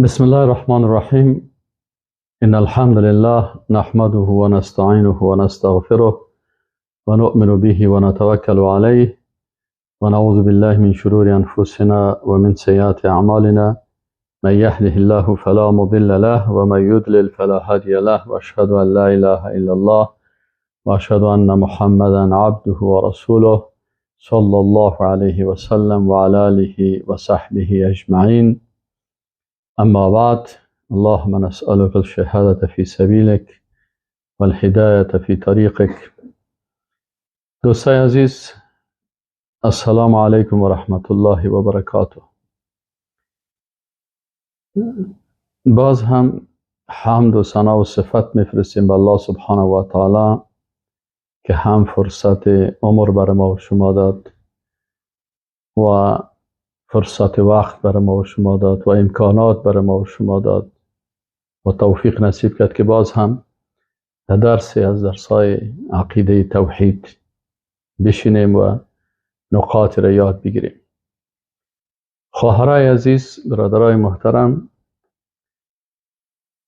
بسم الله الرحمن الرحیم. ان الحمد لله نحمده ونستعینه ونستغفره ونؤمن به ونتوکل علیه ونعوذ بالله من شرور انفسنا ومن سیئات اعمالنا. من يهده الله فلا مضل له ومن يضلل فلا هادي له، واشهد ان لا اله الا الله واشهد ان محمدا عبده ورسوله صلى الله عليه وسلم وعلى آله وصحبه اجمعین. اما بعد، اللهم نسألك الشهادة في سبيلك والهداية في طريقك. دوستای عزیز، السلام علیکم و رحمت الله و برکاته. باز هم حمد و ثنا و صفت میفرستیم به الله سبحانه و تعالی که هم فرصت عمر بر ما و شما داد و فرصت وقت بر ما و شما داد و امکانات بر ما و شما داد و توفیق نصیب کرد که باز هم درسی از درسای عقیده توحید بشینیم و نقاط را یاد بگیریم. خواهرای عزیز، برادرای محترم،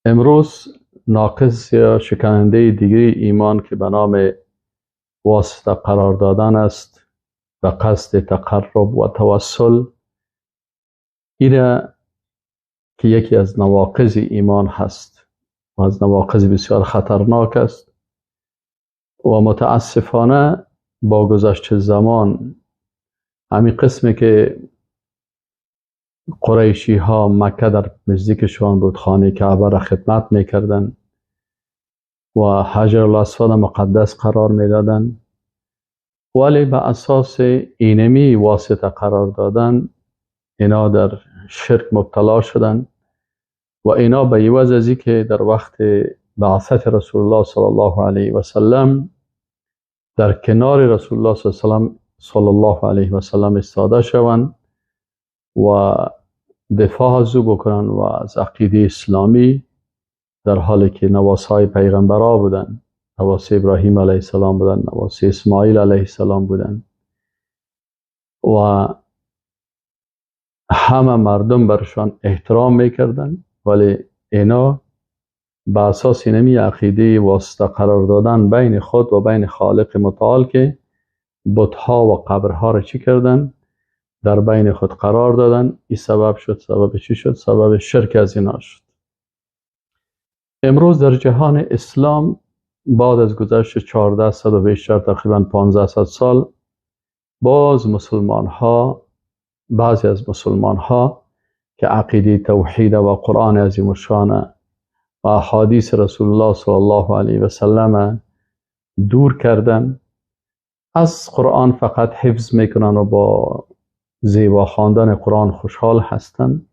امروز ناقص یا شکننده دیگری ایمان که به نام واسطه قرار دادن است به قصد تقرب و توسل، اینه که یکی از نواقض ایمان هست و از نواقض بسیار خطرناک است و متاسفانه با گذشت زمان همین قسمی که قریشی ها مکه در نزدیکشان بود، خانه کعبه را خدمت میکردن و حجر الاسود مقدس قرار میدادن، ولی به اساس اینمی واسطه قرار دادن اینا در شرک مبتلا شدن و اینا به عوض از که در وقت بعثت رسول الله صلی الله علیه و سلم در کنار رسول الله صلی الله علیه و سلم ایستاده شوند و دفاع از او بکنن و از عقیده اسلامی، در حالی که نواسهای پیغمبرا بودن، نواس ابراهیم علیه السلام بودن، نواس اسماعیل علیه السلام بودن و همه مردم برشان احترام میکردن، ولی اینا به اساس اینمی عقیده واسطه قرار دادن بین خود و بین خالق متعال که بتها و قبرها را چی کردن؟ در بین خود قرار دادن. این سبب شد، سبب چی شد؟ سبب شرک از اینا شد. امروز در جهان اسلام بعد از گذشت 1400 و بیشتر، تقریبا 1500 سال، باز مسلمان ها، بعضی از مسلمان ها که عقیده توحید و قرآن عظیم الشان و احادیث رسول الله صلی الله علیه و سلم دور کردن، از قرآن فقط حفظ میکنن و با زیبا خواندن قرآن خوشحال هستند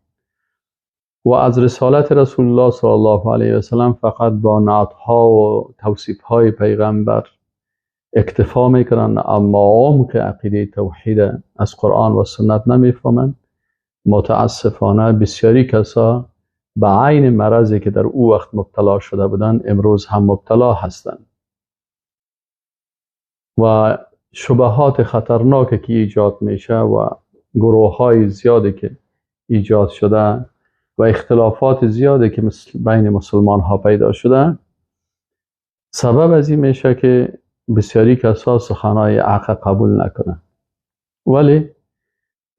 و از رسالت رسول الله صلی الله علیه و سلم فقط با نعت‌ها و توصیف‌های پیغمبر اکتفا میکنن، اما عمق عقیده توحید از قرآن و سنت نمیفهمند. متاسفانه بسیاری کسا به عین مرضی که در او وقت مبتلا شده بودند امروز هم مبتلا هستند و شبهات خطرناکی که ایجاد میشه و گروه های زیادی که ایجاد شده و اختلافات زیادی که بین مسلمان ها پیدا شده، سبب از این میشه که بسیاری کسا سخنهای عقل قبول نکنن. ولی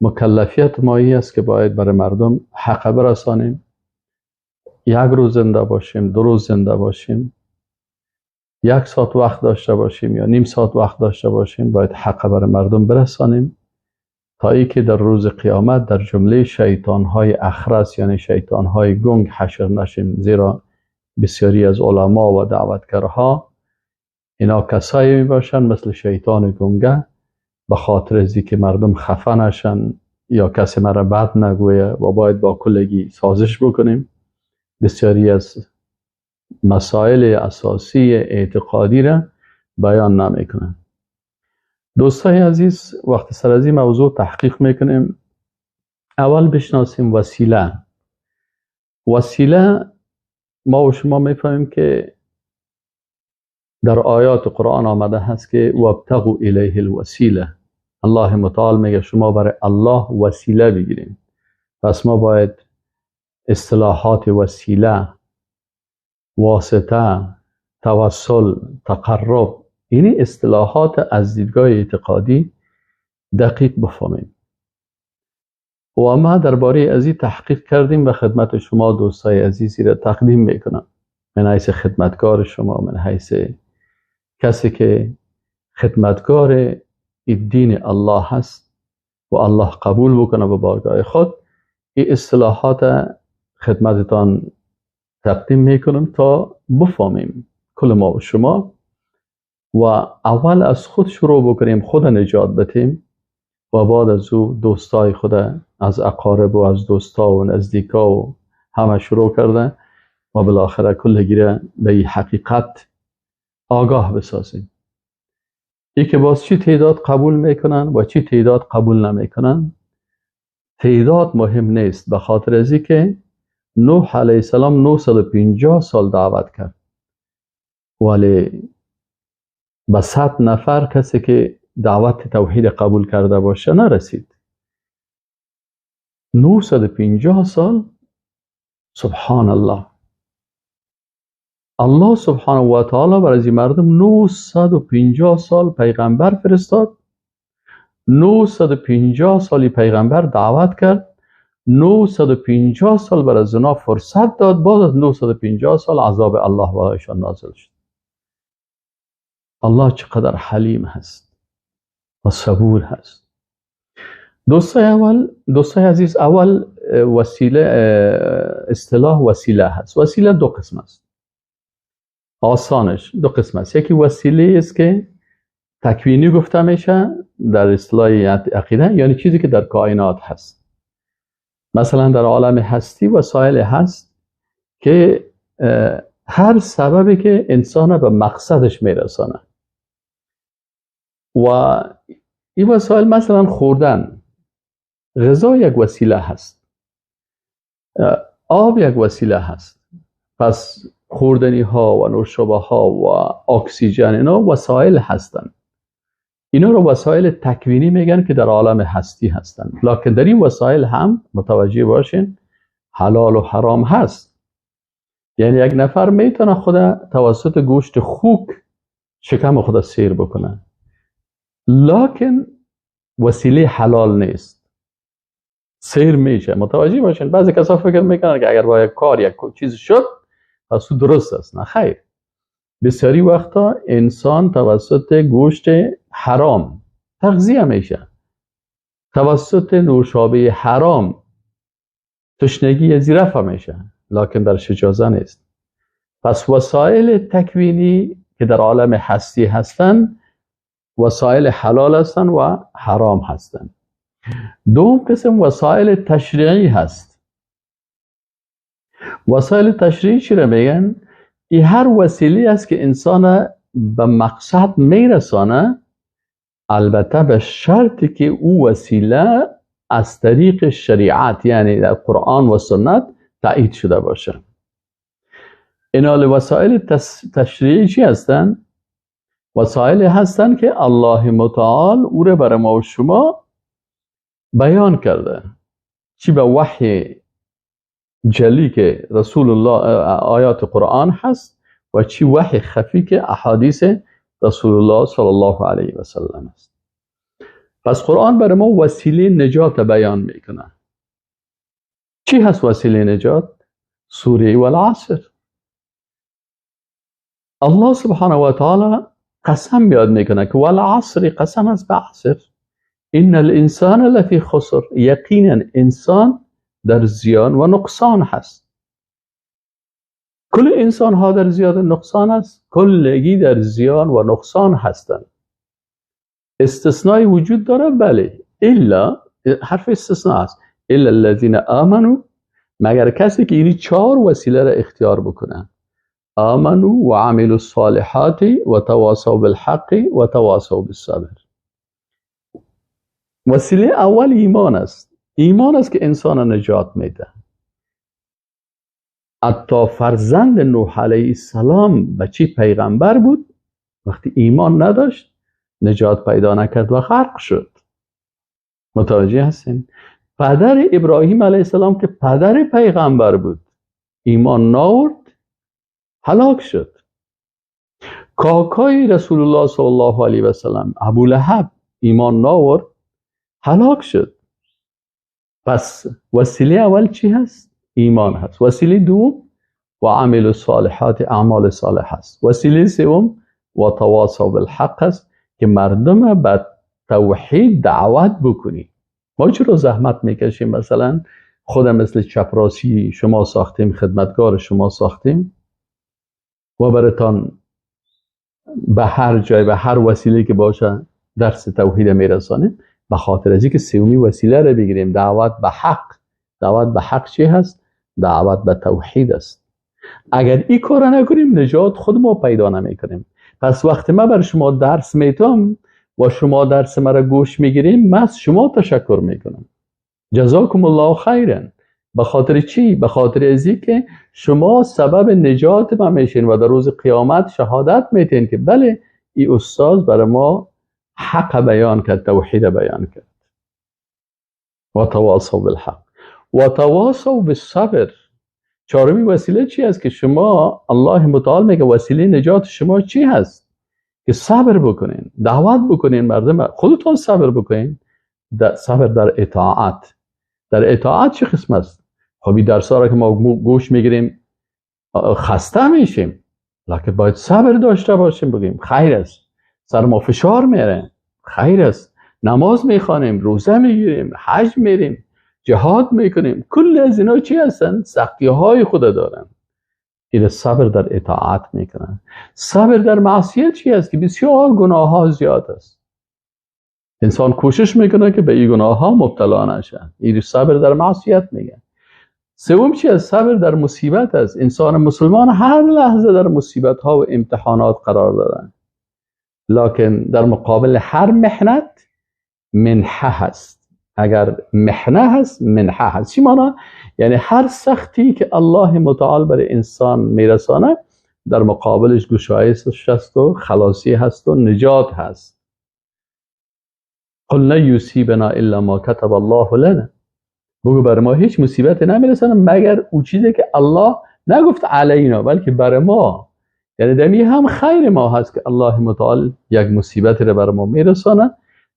مکلفیت مایی است که باید برای مردم حق برسانیم. یک روز زنده باشیم، دو روز زنده باشیم، یک ساعت وقت داشته باشیم یا نیم ساعت وقت داشته باشیم، باید حق برای مردم برسانیم تا ای که در روز قیامت در جمله شیطانهای اخرس، یعنی شیطانهای گنگ حشر نشیم. زیرا بسیاری از علما و دعوتگرها اینا کسایی می باشن مثل شیطان گنگه، به خاطر از که مردم خفه نشن یا کسی مرا بد نگویه و باید با کلگی سازش بکنیم. بسیاری از مسائل اساسی اعتقادی را بیان نمیکنن. دوستای عزیز، وقتی سر از این موضوع تحقیق میکنیم، اول بشناسیم وسیله. وسیله ما و شما میفهمیم که در آیات قرآن آمده هست که وابتغوا الیه الوسیله. الله متعال میگه شما برای الله وسیله بگیریم. پس ما باید اصطلاحات وسیله، واسطه، توسل، تقرب، این اصطلاحات از دیدگاه اعتقادی دقیق بفهمیم. و ما درباره از این تحقیق کردیم و خدمت شما دوستای عزیزی را تقدیم میکنم، من حیث خدمتکار شما، من حیث کسی که خدمتکار دین الله هست و الله قبول بکنه به بارگاه خود، این اصطلاحات خدمتتان تقدیم میکنم تا بفهمیم کل ما و شما، و اول از خود شروع بکنیم، خود نجات بدیم و بعد از او دوستای خود، از اقارب و از دوستا و نزدیکا و همه شروع کرده و بالاخره کل گیره به این حقیقت آگاه بسازیم. ای که باز چی تعداد قبول میکنن و چی تعداد قبول نمیکنن، تعداد مهم نیست، به خاطر از که نوح علیه السلام 950 سال دعوت کرد، ولی به 100 نفر کسی که دعوت توحید قبول کرده باشه نرسید. 950 سال، سبحان الله. الله سبحانه و تعالی برای این مردم 950 سال پیغمبر فرستاد، 950 سالی پیغمبر دعوت کرد، 950 سال برای زنا فرصت داد، بعد از 950 سال عذاب الله برایشان نازل شد. الله چقدر حلیم هست و صبور هست. دوستای عزیز، اول وسیله، اصطلاح وسیله هست. وسیله دو قسم است، آسانش دو قسم است. یکی وسیله است که تکوینی گفته میشه در اصطلاح عقیده، یعنی چیزی که در کائنات هست. مثلا در عالم هستی وسایل هست که هر سببی که انسان به مقصدش میرسانه، و این وسایل مثلا خوردن غذا یک وسیله هست، آب یک وسیله هست. پس خوردنی ها و نوشابه ها و اکسیژن اینا وسایل هستند. اینا رو وسایل تکوینی میگن که در عالم هستی هستند. لکن در این وسایل هم متوجه باشین حلال و حرام هست. یعنی یک نفر میتونه خود توسط گوشت خوک شکم خود سیر بکنه، لکن وسیله حلال نیست، سیر میشه. متوجه باشین بعضی کسا فکر میکنن که اگر با یک کار یک چیز شد پس درست است. نه خیر، بسیاری وقتا انسان توسط گوشت حرام تغذیه میشه، توسط نوشابه حرام تشنگی زیرفه میشه، لکن درش اجازه نیست. پس وسایل تکوینی که در عالم هستی هستند وسایل حلال هستند و حرام هستند. دوم قسم وسایل تشریعی هست. وسایل تشریعی چی را میگن؟ این هر وسیله است که انسان به مقصد میرسانه، البته به شرطی که او وسیله از طریق شریعت یعنی در قرآن و سنت تایید شده باشه. اینال وسایل تشریعی چی هستند؟ وسایل هستند که الله متعال او را برای ما و شما بیان کرده، چی به وحی جلی که رسول الله آیات قرآن هست و چی وحی خفی که احادیث رسول الله صلی الله علیه و سلم است. پس قرآن برای ما وسیله نجات بیان میکنه. چی هست وسیله نجات؟ سوره والعصر. الله سبحانه و تعالی قسم یاد میکنه که والعصر، قسم است به عصر، ان الانسان لفی خسر، یقینا انسان در زیان و نقصان هست. کل انسان ها در زیان و نقصان است، کلگی در زیان و نقصان هستند. استثنایی وجود داره؟ بله، الا، حرف استثناء است، الا الذین آمنوا، مگر کسی که این چهار وسیله را اختیار بکنه، آمنوا و عملوا الصالحات و تواصوا بالحق و تواصوا بالصبر. وسیله اول ایمان است. ایمان است که انسان نجات میده. حتی فرزند نوح علیه السلام بچه پیغمبر بود، وقتی ایمان نداشت نجات پیدا نکرد و غرق شد. متوجه هستین؟ پدر ابراهیم علیه السلام که پدر پیغمبر بود ایمان ناورد، هلاک شد. کاکای رسول الله صلی الله علیه و سلم ابو لهب ایمان ناورد، هلاک شد. پس وسیله اول چی هست؟ ایمان هست. وسیله دوم و عمل الصالحات، اعمال صالح هست. وسیله سوم و تواصوا بالحق هست که مردم به توحید دعوت بکنی. ما چرا زحمت میکشیم؟ مثلا خودم مثل چپراسی شما ساختیم، خدمتگار شما ساختیم و براتان به هر جای به هر وسیله که باشه درس توحید میرسانیم، به خاطر از اینکه سومی وسیله رو بگیریم، دعوت به حق. دعوت به حق چی هست؟ دعوت به توحید است. اگر این کار نکنیم نجات خود ما پیدا نمیکنیم. پس وقتی ما بر شما درس میتم و شما درس مرا گوش میگیریم، من از شما تشکر میکنم، جزاکم الله خیرا. به خاطر چی؟ به خاطر از اینکه شما سبب نجات ما میشین و در روز قیامت شهادت میتین که بله این استاد برای ما حق بیان کرد، توحید بیان کرد. و تواصوا بالحق و تواصوا بالصبر. چهارمی وسیله چی است که شما، الله متعال میگه وسیله نجات شما چی هست؟ که صبر بکنین، دعوت بکنین مردم، خودتون صبر بکنین. صبر در اطاعت. در اطاعت چه قسم است؟ خب این درس ها را که ما گوش میگیریم خسته میشیم، لکن باید صبر داشته باشیم، بگیم خیر است، سر ما فشار میره، خیر است، نماز میخوانیم، روزه میگیریم، حج میریم، جهاد میکنیم، کل از اینا چی هستن؟ سختی های خود دارن. این صبر در اطاعت میکنن. صبر در معصیت چی است؟ که بسیار گناه ها زیاد است، انسان کوشش میکنه که به این گناه ها مبتلا نشه، این صبر در معصیت میگه. سوم چی است؟ صبر در مصیبت است. انسان مسلمان هر لحظه در مصیبت ها و امتحانات قرار دارن، لکن در مقابل هر محنت منحه هست. اگر محنه هست منحه هست. چی معنی؟ یعنی هر سختی که الله متعال برای انسان میرسانه در مقابلش گشایش هست و خلاصی هست و نجات هست. قل لن یصیبنا الا ما کتب الله لنا. بگو بر ما هیچ مصیبت نمیرسانه مگر او چیزی که الله نگفت علینا، بلکه بر ما. یعنی دمی هم خیر ما هست که الله متعال یک مصیبت رو بر ما میرسانه،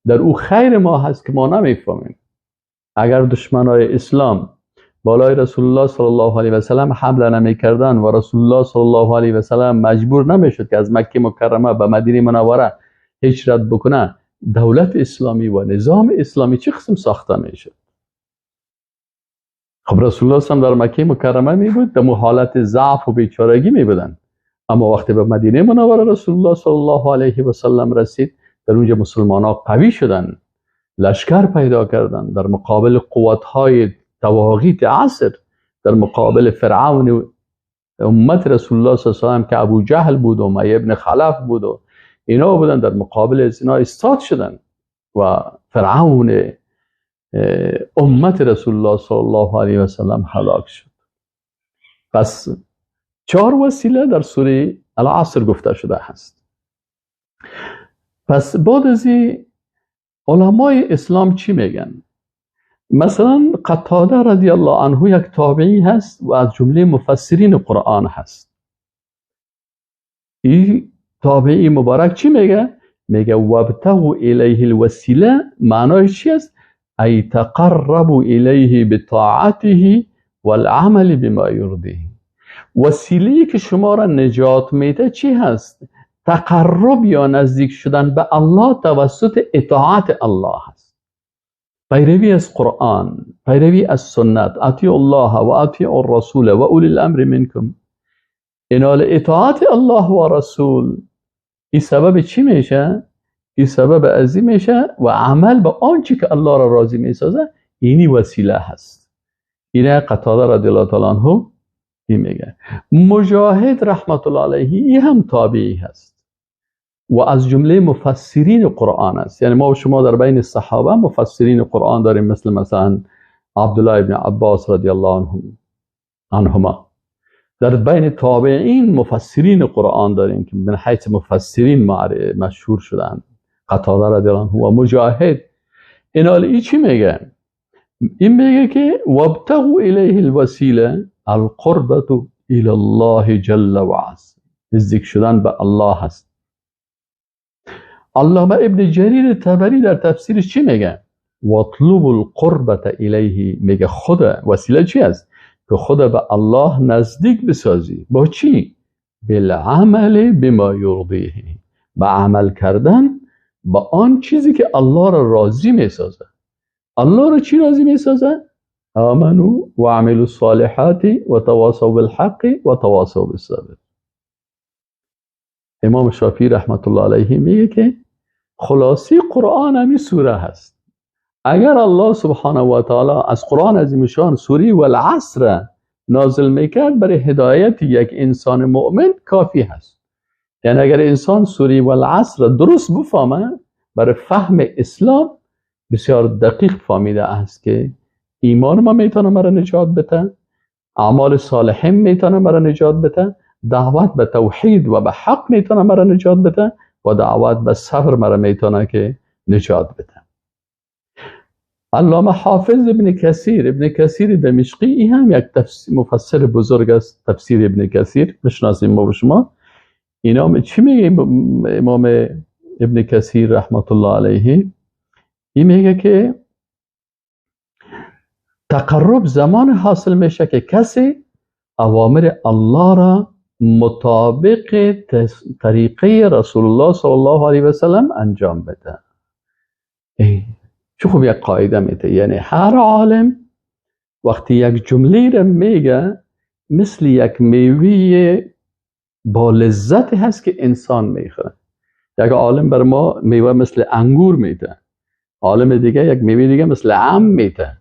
در او خیر ما هست که ما نمیفهمیم. اگر دشمنای اسلام بالای رسول الله صلی الله علیه و سلم حمله نمیکردن و رسول الله صلی الله علیه و سلم مجبور نمیشد که از مکه مکرمه به مدینه منوره هجرت بکنه، دولت اسلامی و نظام اسلامی چه قسم ساخته میشد؟ خب رسول الله صلی در مکه مکرمه می بود، در حالت ضعف و بیچارگی می بودن، اما وقتی به مدینه منوره رسول الله صلی الله علیه و سلم رسید، در اونجا مسلمان ها قوی شدن، لشکر پیدا کردن، در مقابل قوت های طواغیت عصر، در مقابل فرعون امت رسول الله صلی الله علیه و سلم که ابو جهل بود و امیه ابن خلف بود و اینا بودن، در مقابل از اینا ایستاد شدن و فرعون امت رسول الله صلی الله علیه و سلم هلاک شد. پس چهار وسیله در سوره العصر گفته شده هست. پس بعد از علمای اسلام چی میگن؟ مثلا قتاده رضی الله عنه یک تابعی هست و از جمله مفسرین قرآن هست. این تابعی مبارک چی میگه؟ میگه وابتغوا الیه الوسیله، معنایش چی است؟ ای تقربوا الیه بطاعته والعمل بما یرضیه. وسیله که شما را نجات میده چی هست؟ تقرب یا نزدیک شدن به الله توسط اطاعت الله هست. پیروی از قرآن، پیروی از سنت، اطیعوا الله و اطیعوا الرسول و اولی الامر منکم. اینال اطاعت الله و رسول این سبب چی میشه؟ این سبب عظیم میشه و عمل به آنچه که الله را راضی میسازه، اینی وسیله هست. اینه قتاده رضی الله تعالی عنه میگه. مجاهد رحمت الله علیه این هم تابعی هست و از جمله مفسرین قرآن است. یعنی ما و شما در بین صحابه مفسرین قرآن داریم، مثلا عبدالله ابن عباس رضی الله عنهما. در بین تابعین مفسرین قرآن داریم که من حیث مفسرین مشهور شدن، قتاده رضی الله عنه و مجاهد. اینا ای چی میگه؟ این میگه که وابتغوا الیه الوسیله القربة الی الله جل و عز، نزدیک شدن به الله هست. علامه ابن جریر طبری در تفسیرش چی میگه؟ واطلبوا القربة الیه، میگه خود وسیله چی است؟ که خود به الله نزدیک بسازی. با چی؟ بالعمل بما یرضیه، با عمل کردن با آن چیزی که الله را راضی میسازه. الله را چی راضی میسازه؟ آمنوا و عملوا الصالحات و تواصوا بالحق و تواصوا بالصبر. امام شافعی رحمت الله علیه میگه که خلاصی قرآن همی سوره هست. اگر الله سبحانه و تعالی از قرآن عظیم شان سوره والعصر نازل میکرد، برای هدایت یک انسان مؤمن کافی هست. یعنی اگر انسان سوره والعصر درست بفهمه، برای فهم اسلام بسیار دقیق فهمیده است که ایمان ما میتونه مرا نجات بده، اعمال صالحین میتونه مرا نجات بده، دعوت به توحید و به حق میتونه مرا نجات بده و دعوت به صبر مرا میتونه که نجات بده. علامه حافظ ابن کثیر، ابن کثیر دمشقی، این هم یک مفسر بزرگ است، تفسیر ابن کثیر میشناسیم ما و شما. اینا چی میگه امام ابن کثیر رحمت الله علیه؟ این میگه که تقرب زمان حاصل میشه که کسی اوامر الله را مطابق طریقه رسول الله صلی الله علیه و سلم انجام بده. چه خوب یک قاعده میده. یعنی هر عالم وقتی یک جمله را میگه مثل یک میوه با لذت هست که انسان میخوره. یک عالم بر ما میوه مثل انگور میده، عالم دیگه یک میوه دیگه مثل عم میده،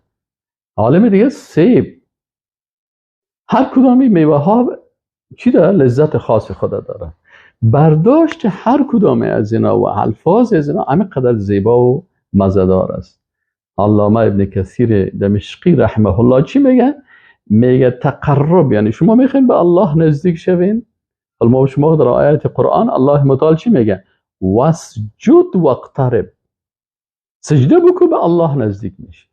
عالم دیگه سیب. هر کدام این میوه ها چی داره؟ لذت خاص خود داره. برداشت هر کدام از اینا و الفاظ از اینا همه قدر زیبا و مزدار است. علامه ابن کثیر دمشقی رحمه الله چی میگه؟ میگه تقرب، یعنی شما میخواین به الله نزدیک شوین. ما شما در آیات قرآن الله متعال چی میگه؟ واسجد واقترب، سجده بکن به الله نزدیک میشه.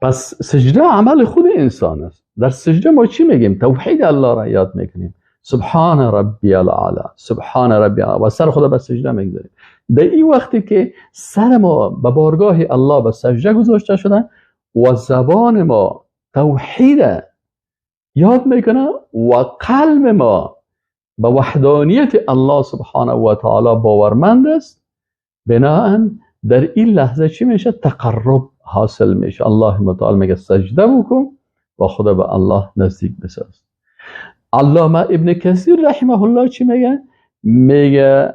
پس سجده عمل خود انسان است. در سجده ما چی میگیم؟ توحید الله را یاد میکنیم، سبحان ربی الاعلی، سبحان ربی الاعلی، و سر خدا به سجده میگذاریم. در این وقتی که سر ما به بارگاه الله به سجده گذاشته شده و زبان ما توحید یاد میکنه و قلب ما به وحدانیت الله سبحانه و تعالی باورمند است، بناهن در این لحظه چی میشه؟ تقرب حاصل میشه. الله متعال میگه سجده بکن و خدا به الله نزدیک بساز. علامه ابن کثیر رحمه الله چی میگه؟ میگه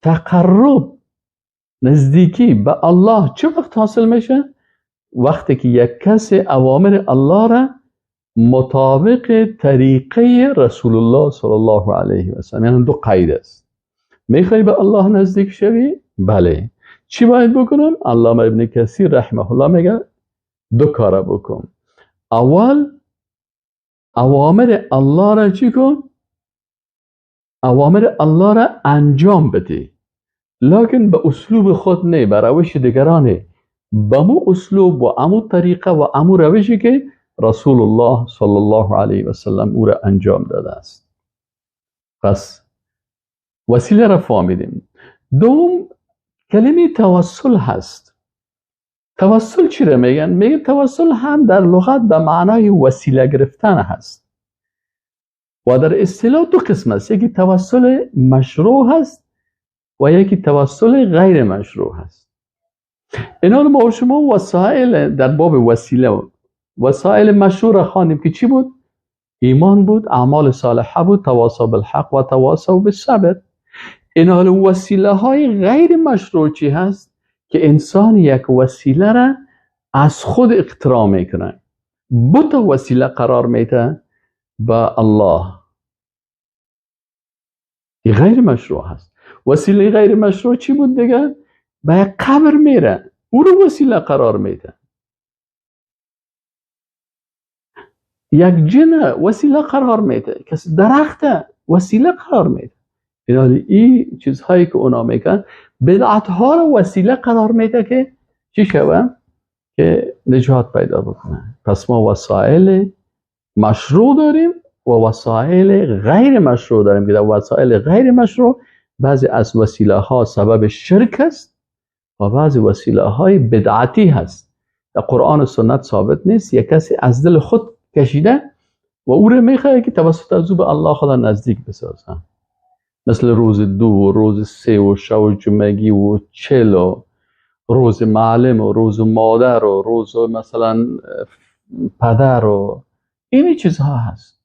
تقرب، نزدیکی به الله چه وقت حاصل میشه؟ وقتی که یک کس اوامر الله را مطابق طریقه رسول الله صلی الله علیه و سلم، یعنی دو قید است. میخوای به الله نزدیک شوی؟ بله. چی باید بکنم؟ علامه ابن کثیر رحمه الله میگه دو کار بکن. اول اوامر الله را چی کن؟ اوامر الله را انجام بده، لکن به اسلوب خود نه، به روش دیگرانه، به مو اسلوب و امو طریقه و امو روشی که رسول الله صلی الله علیه و سلم او را انجام داده است. پس وسیله را فهمیدیم. دوم کلمه توسل هست. توسل چی را میگن؟ میگن توسل هم در لغت به معنای وسیله گرفتن هست و در اصطلاح دو قسم است، یکی توسل مشروع هست و یکی توسل غیر مشروع هست. اینا ما و شما وسایل در باب وسیله، وسایل مشروع را خواندیم که چی بود؟ ایمان بود، اعمال صالحه بود، تواصی بالحق و تواصی بالصبر. اینا وسیله های غیر مشروع چی هست؟ که انسان یک وسیله را از خود اختراع میکنه، بت وسیله قرار میده به الله، غیر مشروع هست. وسیله غیر مشروع چی بود دیگه؟ به قبر میره، او رو وسیله قرار میده. یک جن وسیله قرار میده، کسی درخت وسیله قرار میده. یعنی این چیزهایی که اونا میکنن بدعت ها رو وسیله قرار میده که چی شوه؟ که نجات پیدا بکنه. پس ما وسایل مشروع داریم و وسایل غیر مشروع داریم که در وسایل غیر مشروع بعضی از وسیله ها سبب شرک است و بعضی وسیله های بدعتی هست. در قرآن و سنت ثابت نیست، یک کسی از دل خود کشیده و او رو میخواد که توسط از او به الله خدا نزدیک بسازه، مثل روز 2 و روز 3 و شب جمعگی و 40 و روز معلم و روز مادر و روز مثلا پدر و این چیزها هست.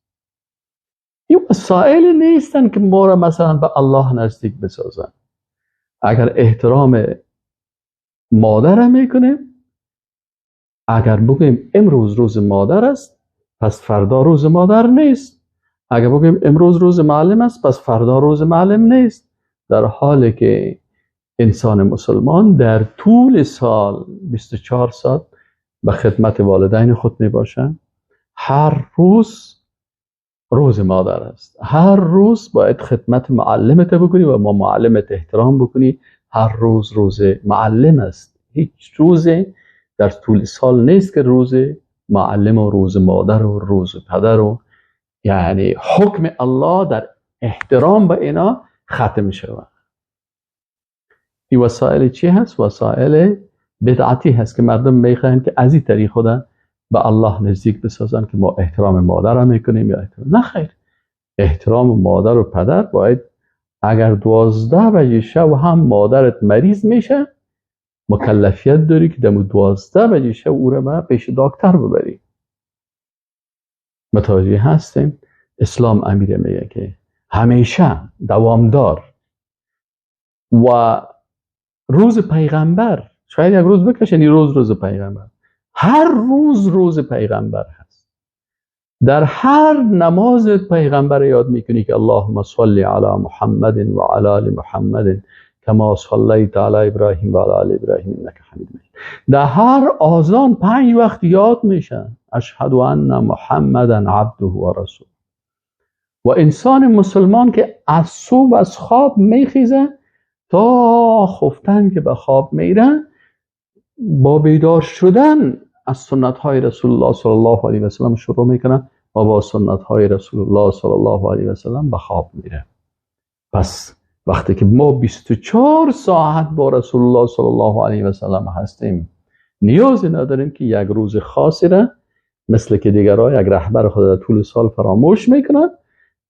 این وسایل نیستن که ما را مثلا به الله نزدیک بسازن. اگر احترام مادر میکنیم، اگر بگوییم امروز روز مادر است پس فردا روز مادر نیست، اگر بگوییم امروز روز معلم است پس فردا روز معلم نیست، در حالی که انسان مسلمان در طول سال 24 ساعت به خدمت والدین خود می باشند. هر روز روز مادر است، هر روز باید خدمت معلمت بکنی و با معلمت احترام بکنی. هر روز روز معلم است، هیچ روز در طول سال نیست که روز معلم و روز مادر و روز پدر و یعنی حکم الله در احترام به اینا ختم شود. این وسایل چی هست؟ وسایل بدعتی هست که مردم میخواهند که از این طریق خدا به الله نزدیک بسازن که ما احترام مادر را میکنیم یا احترام. نه خیر، احترام مادر و پدر باید اگر 12 بجه شب هم مادرت مریض میشه مکلفیت داری که دم 12 بجه شب او را پیش دکتر ببری. متوجه هستیم؟ اسلام امیر میگه که همیشه دوامدار و روز پیغمبر، شاید یک روز بکشه، یعنی روز روز پیغمبر، هر روز روز پیغمبر هست. در هر نماز پیغمبر یاد میکنی که اللهم صل علی محمد و علی آل محمد کما صلیت علی ابراهیم و علی آل ابراهیم انک حمید مجید. در هر آذان 5 وقت یاد میشه اشهد ان محمدا عبده و رسوله. و انسان مسلمان که از صبح از خواب میخیزه تا خفتن که به خواب میره، با بیدار شدن از سنت های رسول الله صلی الله علیه و سلم شروع میکنه و با سنت های رسول الله صلی الله علیه و سلم به خواب میره. پس وقتی که ما 24 ساعت با رسول الله صلی الله علیه و سلم هستیم، نیازی نداریم که یک روز خاصی را مثل که دیگرها یک رهبر خود در طول سال فراموش میکنن،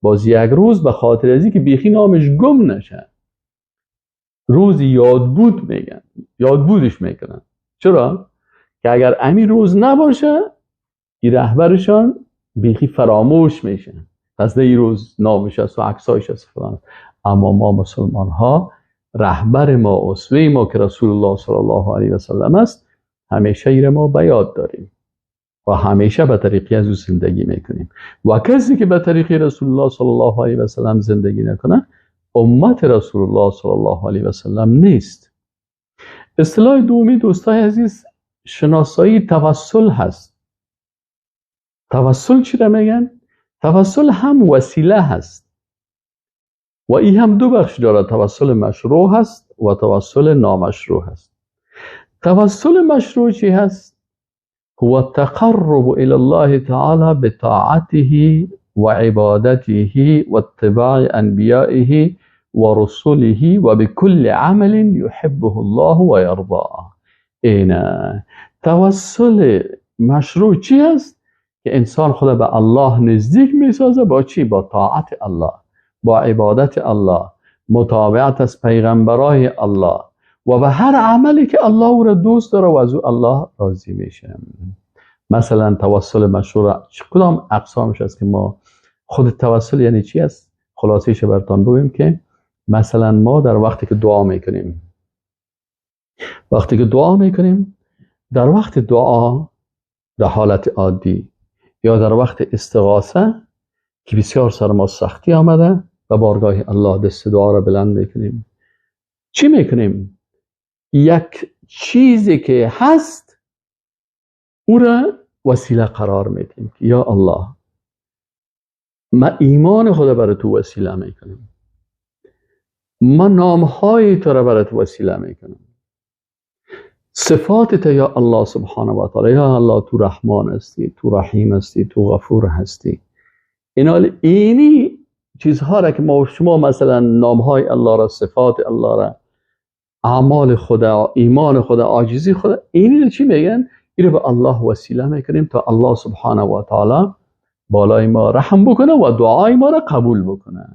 باز یک روز به خاطر از اینکه بیخی نامش گم نشه روز یاد بود میگن، یاد بودش میکنن. چرا؟ که اگر امی روز نباشه این رهبرشان بیخی فراموش میشه، پس این روز نامش است و عکسایش است فلان. اما ما مسلمان ها رهبر ما، اسوه ما که رسول الله صلی الله علیه و سلم است، همیشه ایر ما به یاد داریم و همیشه به طریقی از او زندگی میکنیم. و کسی که به طریق رسول الله صلی الله علیه و سلم زندگی نکنه امت رسول الله صلی الله علیه و سلم نیست. اصطلاح دومی دوستای عزیز شناسایی توسل هست. توسل چی را میگن؟ توسل هم وسیله هست و این هم دو بخش داره، توسل مشروع هست و توسل نامشروع هست. توسل مشروع چی هست؟ هو التقرب الى الله تعالی بطاعته و عبادته و اتباع انبیائه و رسوله و بكل عمل يحبه الله و یرضاه. این توسل مشروع چی هست؟ که انسان خود به الله نزدیک میسازه با چی؟ با طاعت الله، با عبادت الله، متابعت از پیغمبرای الله و به هر عملی که الله او را دوست داره و از او الله راضی میشه. مثلا توسل مشروع کدام اقسامش است که ما خود توسل یعنی چی است؟ خلاصه‌اش براتون بگیم که مثلا ما در وقتی که دعا میکنیم، وقتی که دعا میکنیم در وقت دعا در حالت عادی یا در وقت استغاثه که بسیار سر ما سختی آمده و بارگاه الله دست دعا را بلند میکنیم، چی میکنیم؟ یک چیزی که هست او را وسیله قرار میدیم. یا الله من ایمان خود برای تو وسیله میکنم، من نامهای تو را برای تو وسیله میکنم، صفات یا الله سبحانه و تعالی، یا الله تو رحمان هستی، تو رحیم هستی، تو غفور هستی. اینا اینی چیزها را که ما شما مثلا نامهای الله را، صفات الله را، اعمال خدا، ایمان خدا، عاجزی خدا، اینی چی میگن؟ اینو به الله وسیله میکنیم تا الله سبحانه و تعالی بالای ما رحم بکنه و دعای ما را قبول بکنه.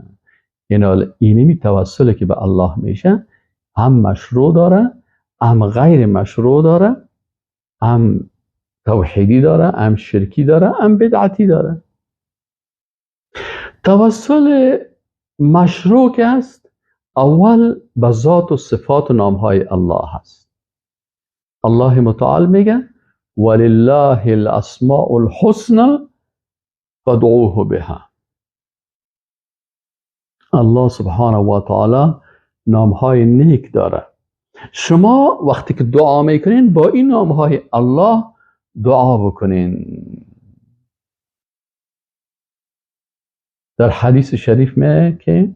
اینا اینی توسلی که به الله میشه هم مشروع داره، هم غیر مشروع داره، هم توحیدی داره، هم شرکی داره، هم بدعتی داره. توسل مشروع که است اول به ذات و صفات و نامهای الله هست. الله متعال میگه ولله الاسماء الحسنى فادعوه بها. الله سبحانه و تعالی نامهای نیک داره. شما وقتی که دعا میکنین با این نامهای الله دعا بکنین. در حدیث شریف میگه که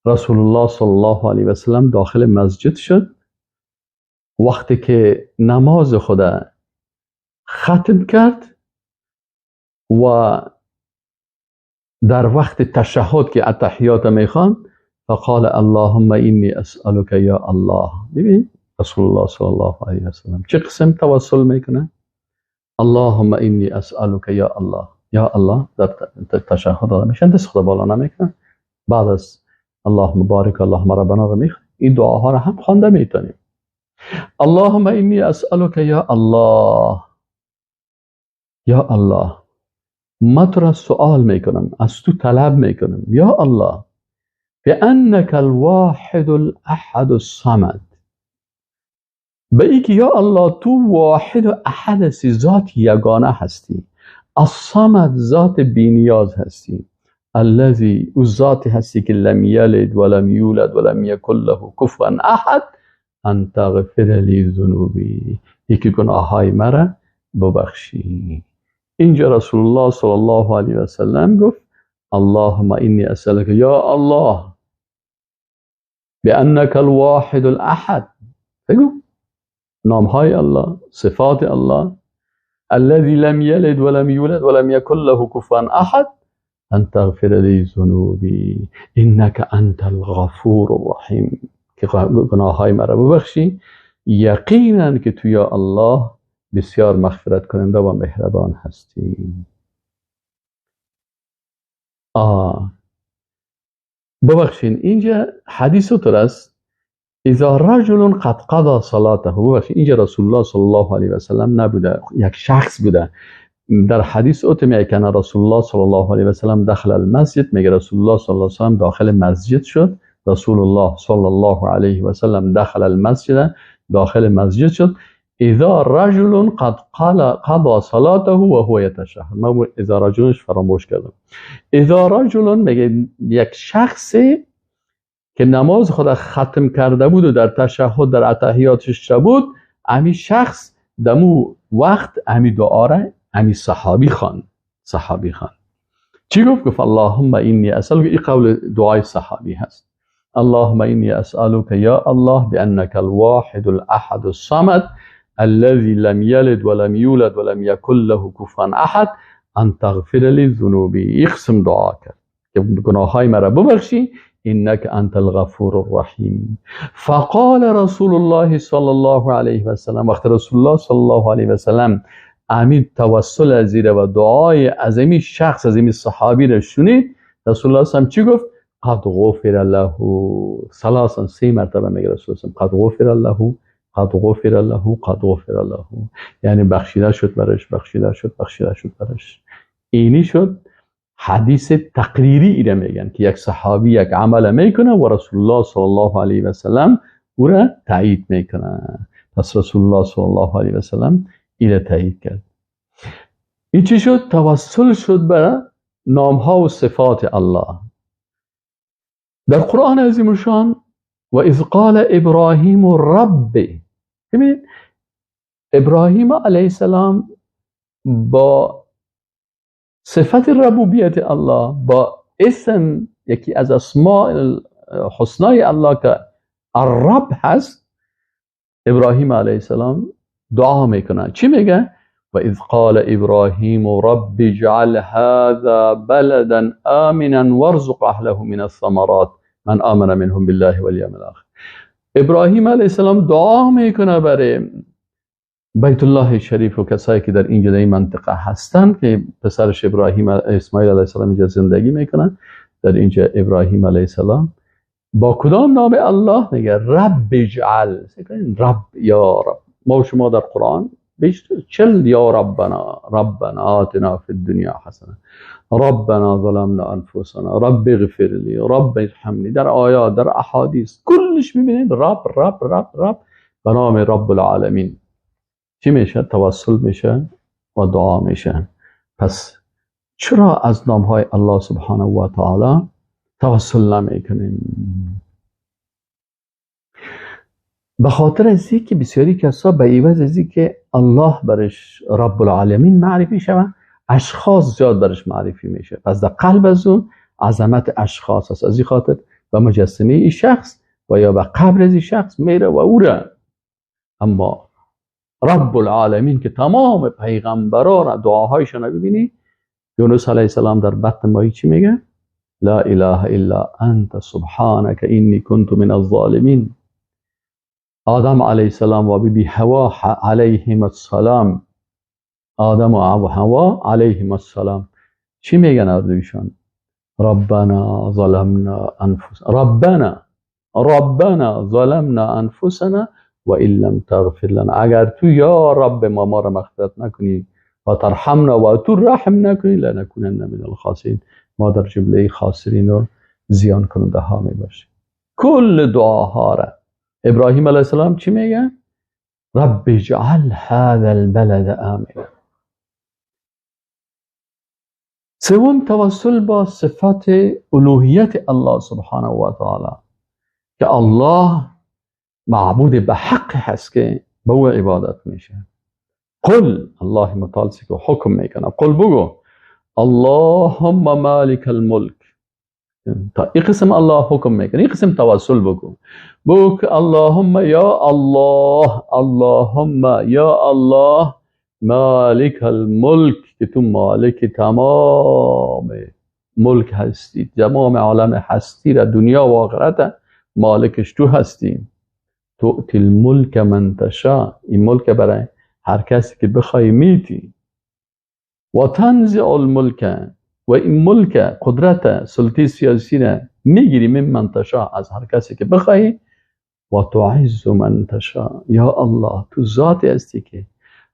رسول الله صلی الله علیه و سلم داخل مسجد شد، وقتی که نماز خود ختم کرد و در وقت تشهد که التحیات میخوان، فقال اللهم اینی اسألک یا الله. ببین رسول الله صلی الله علیه و سلم چه قسم توسل میکنه؟ اللهم اینی اسألک یا الله. یا الله در تشهد آدم میشن دست خدا بالا نمیکنه، بعد از اللهم بارک اللهم ربنا رو میخوان. این دعاها رو هم خوانده میتونیم. اللهم اینی اسألک یا الله، یا الله ما تو را سوال میکنم، از تو طلب میکنم، یا الله بأنك الواحد الأحد الصمد، به ای که یا الله تو واحد و احد هستی، ذات یگانه هستی، الصمد ذات بینیاز هستی، الذی او ذات هستی که لم یلد ولم یولد ولم یکن له کفوا احد ان تغفر لی ذنوبی، یکی گناههای مرا ببخشی. اینجا رسول الله صلی الله علیه و سلم گفت اللهم اینی اسألک یا الله بأنك الواحد الاحد. بگو نامهای الله، صفات الله، الذي لم يلد ولم يولد ولم يكن له كفوا احد ان تغفر لي ذنوبي انك انت الغفور الرحیم، که گناههای مرا ببخشی، یقینا که تو یا الله بسیار مغفرت کننده و مهربان هستی. ببخشین اینجا حدیث تو است اذا رجل قد قضى صلاته. ببخشین اینجا رسول الله صلی الله علیه و سلم نبوده، یک شخص بوده. در حدیث اوت میگه که رسول الله صلی الله علیه و سلم دخل المسجد، میگه رسول الله صلی الله علیه و سلم داخل مسجد شد. رسول الله صلی الله علیه و سلم دخل المسجد، داخل مسجد شد. اذا رجل قد قضى صلاته وهو يتشهد. ما اذا رجلش فراموش کردم. اذا رجل میگه یک شخصی که نماز خود ختم کرده بود و در تشهد در اتحیاتش بود، امی شخص دمو وقت امی دعا را امی صحابی خان، صحابی خان چی گفت؟ گفت اللهم اینی اسألک. این قول دعای صحابی هست. اللهم اینی اسألک یا الله بأنك الواحد الاحد الصمد الذي لم يلد ولم يولد ولم يكن له كفوا احد ان تغفر لي ذنوبي. اقسم دعا کرد که گناههای مرا ببخشی، انك انت الغفور الرحیم. فقال رسول الله صلی الله علیه و سلم، وقت رسول الله صلی الله علیه و سلم امین توسل از و دعای از این شخص از این صحابی را شنید، رسول الله صلی الله علیه و سلم چی گفت؟ قد غفر له ثلاثا، سه مرتبه میگه رسول الله قد غفر له، قد غفر له، قد غفر له، یعنی بخشیده شد برش، بخشیده شد، بخشیده شد برش. اینی شد حدیث تقریری. ایره میگن که یک صحابی یک عمل میکنه و رسول الله صلی الله علیه و سلم او را تایید میکنه. پس رسول الله صلی الله علیه و سلم ایره تایید کرد. این چی شد؟ توسل شد به نامها و صفات الله. در قرآن عظیم الشان و اذ قال ابراهیم رب، ببینید ابراهیم علیه السلام با صفت ربوبیت الله، با اسم یکی از اسماء الحسنای الله که الرب هست، ابراهیم علیه السلام دعا میکنه. چی میگه؟ و اذ قال ابراهیم رب اجعل هذا بلدا آمنا وارزق اهله من الثمرات من آمن منهم بالله والیوم الاخر. ابراهیم علیه السلام دعا میکنه برای بیت الله شریف و کسایی که در اینجا در این منطقه هستند که پسرش ابراهیم اسماعیل علیه السلام اینجا زندگی میکنن. در اینجا ابراهیم علیه السلام با کدام نام الله میگه؟ رب اجعل. رب، یا رب. ما و شما در قرآن 40 یا ربنا، ربنا آتنا فی الدنیا حسنه، ربنا ظلمنا انفسنا، رب اغفر لی، رب ارحمنی. در آیات، در احادیث کلش میبینید رب رب رب رب به نام رب العالمین چی میشه؟ توسل میشه و دعا میشه. پس چرا از نامهای الله سبحانه و تعالی توسل نمیکنیم؟ به خاطر از که بسیاری کسا به عوض از که الله برش رب العالمین معرفی شوه، اشخاص زیاد برش معرفی میشه. پس در قلب از اون عظمت اشخاص است. از این خاطر به مجسمه این شخص و یا به قبر از این شخص میره و او را. اما رب العالمین که تمام پیغمبران را دعاهایشان را ببینی، یونس علیه السلام در بطن ماهی چی میگه؟ لا اله الا انت سبحانك انی کنت من الظالمین. آدم علیه السلام و بی حوا علیهم السلام، آدم و حوا علیهم السلام چی میگن هر دویشان؟ ربنا ظلمنا انفسنا، ربنا ظلمنا انفسنا و ان لم تغفر لنا. اگر تو یا رب ما را مغفرت نکنی و ترحمنا و تو رحم نکنی لنکونن من الخاسرین، ما در جمله خاسرین و زیان کننده ها می باشیم. کل دعاها را ابراهیم علیه السلام چی میگه؟ رب اجعل هذا البلد آمنا. سوم توسل با صفات الوهیت الله سبحانه و تعالی که الله معبود به حق هست که به او عبادت میشه. قل، الله متعال که حکم میکنه، قل بگو اللهم مالک الملک. تا این قسم الله حکم میکنه، این قسم توسل بگو، بگو که اللهم یا الله، اللهم یا الله مالک الملک، که تو مالک تمام ملک هستی، تمام عالم هستی را، دنیا و آخرت مالکش تو هستی. تؤتی الملک من تشاء، این ملک برای هر کسی که بخوای میتی. و تنزع الملک، و این ملک قدرت سلطه سیاسی را میگیری من من تشاء، از هر کسی که بخوای. و تعز من تشاء، یا الله تو ذاتی هستی که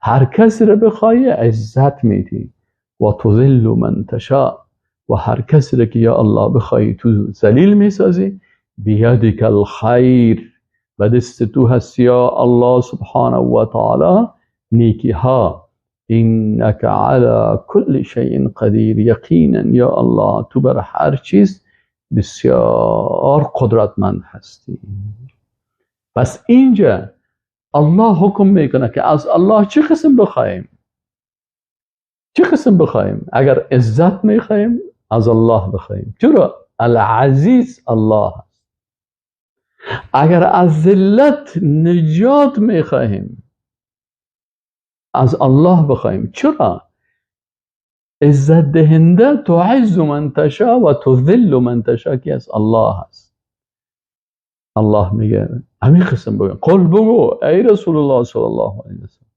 هر کسی را بخوای عزت میدی. و تذل من تشاء، و هر کسی را که یا الله بخوای تو ذلیل میسازی. بیدک الخیر، و دست تو هست یا الله سبحانه و تعالی نیکی ها. انک علی کل شیء قدیر، یقینا یا الله تو بر هر چیز بسیار قدرتمند هستی. پس اینجا الله حکم میکنه که از الله چه قسم بخوایم، چه قسم بخوایم. اگر عزت میخوایم از الله بخوایم، چرا؟ العزیز الله هست. اگر از ذلت نجات میخواهیم از الله بخوایم، چرا؟ عزت دهنده تعز من تشاء و تذل من تشاء که از الله هست. الله میگه همین قسم بگو، قل بگو ای رسول الله صلی الله علیه و سلم،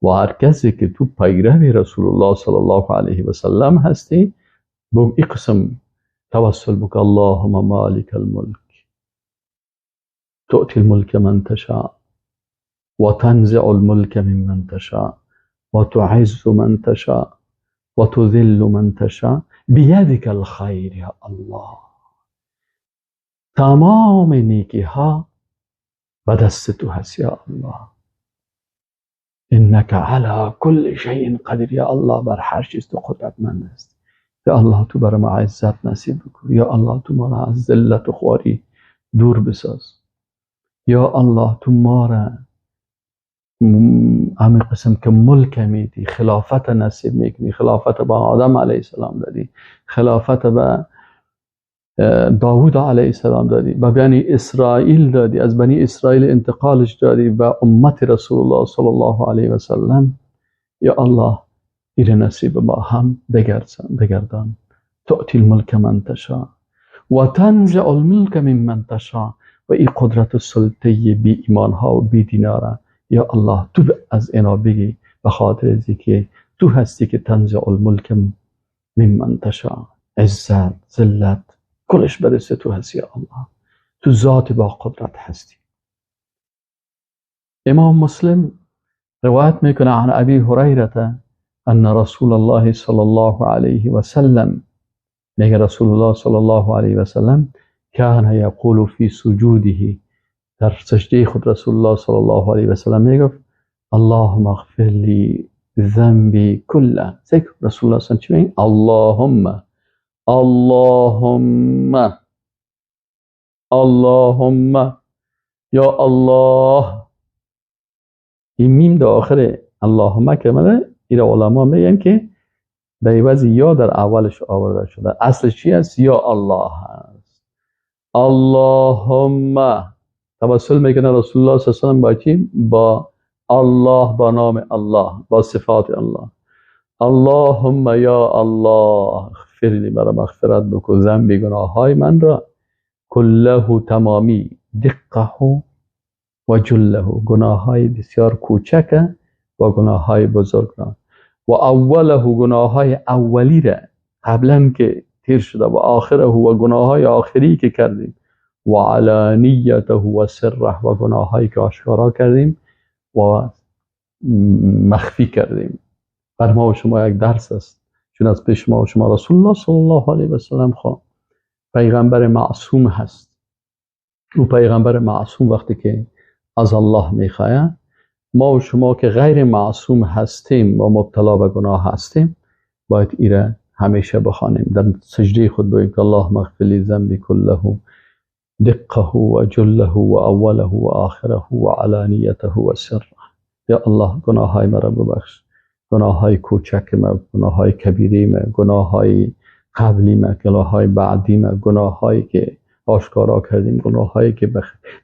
و هر کسی که تو پیرو رسول الله صلی الله علیه و سلم هستی بگو این قسم توسل بکن، اللهم مالک الملک تؤتی الملک من تشاء و تنزع الملک ممن تشاء و تعز من تشاء و تذل من تشاء بیدک الخیر. یا الله تمام نیکی ها به دست تو هست یا الله. انک علی کل شیء قدیر، یا الله بر هر چیز تو قدرتمند است. یا الله تو بر ما عزت نصیب بکن، یا الله تو ما را از ذلت و خواری دور بساز، یا الله تو ما را همین قسم که ملک میدی، خلافت نصیب میکنی، خلافت به آدم علیه السلام دادی، خلافت به داوود علیه السلام دادی، به بنی اسرائیل دادی، از بنی اسرائیل انتقالش دادی به امت رسول الله صلی الله علیه و سلم. یا الله ایره نصیب ما هم بگردان. تؤتی الملک من تشاء و تنزع الملک ممن تشاء. و این قدرت و سلطه بی ایمان ها و بی دیناره یا الله تو از اینا بگی، به خاطر از که تو هستی که تنزع الملک ممن تشاء. عزت، ذلت، کلش برسه تو هستی یا الله، تو ذات با قدرت هستی. امام مسلم روایت میکنه عن ابی هریره ان رسول الله صلی الله علیه و سلم، میگه رسول الله صلی الله علیه و سلم کان یقول فی سجوده، در سجده خود رسول الله صلی الله علیه و سلم میگفت اللهم اغفر لی ذنبی کله. ذکر رسول الله صلی الله علیه و سلم اللهم اللهم اللهم یا الله. این میم در آخر اللهم که مده، این علما میگن که به عوض یا در اولش آورده شده. اصلش چی است؟ یا الله هست. اللهم توسل میکنه رسول الله صلی الله علیه و سلم با چی؟ با الله، با نام الله، با صفات الله. اللهم یا الله اغفر لی، مرا مغفرت بکن، ذنبی گناه های من را، کله تمامی، دقه و جله، گناه های بسیار کوچک و گناه های بزرگ را، و اوله گناه های اولی را قبلا که تیر شده، و آخره و گناه های آخری که کردیم، و علانیته و سره و گناه هایی که آشکارا کردیم و مخفی کردیم. بر ما و شما یک درس است، چون از پیش ما و شما رسول الله صلی الله علیه و سلم خو پیغمبر معصوم هست. او پیغمبر معصوم وقتی که از الله میخواه، ما و شما که غیر معصوم هستیم و مبتلا به گناه هستیم، باید ایره همیشه بخوانیم، در سجده خود بگوییم که اللهم اغفر لی ذنبی کله دقه و جله و اوله و آخره و علانیته و سره. یا الله گناه های مرا ببخش، گناه های کوچک ما، گناه های کبیری ما، گناه های قبلی ما، گناه های بعدی ما، گناه هایی که آشکارا کردیم، گناه هایی که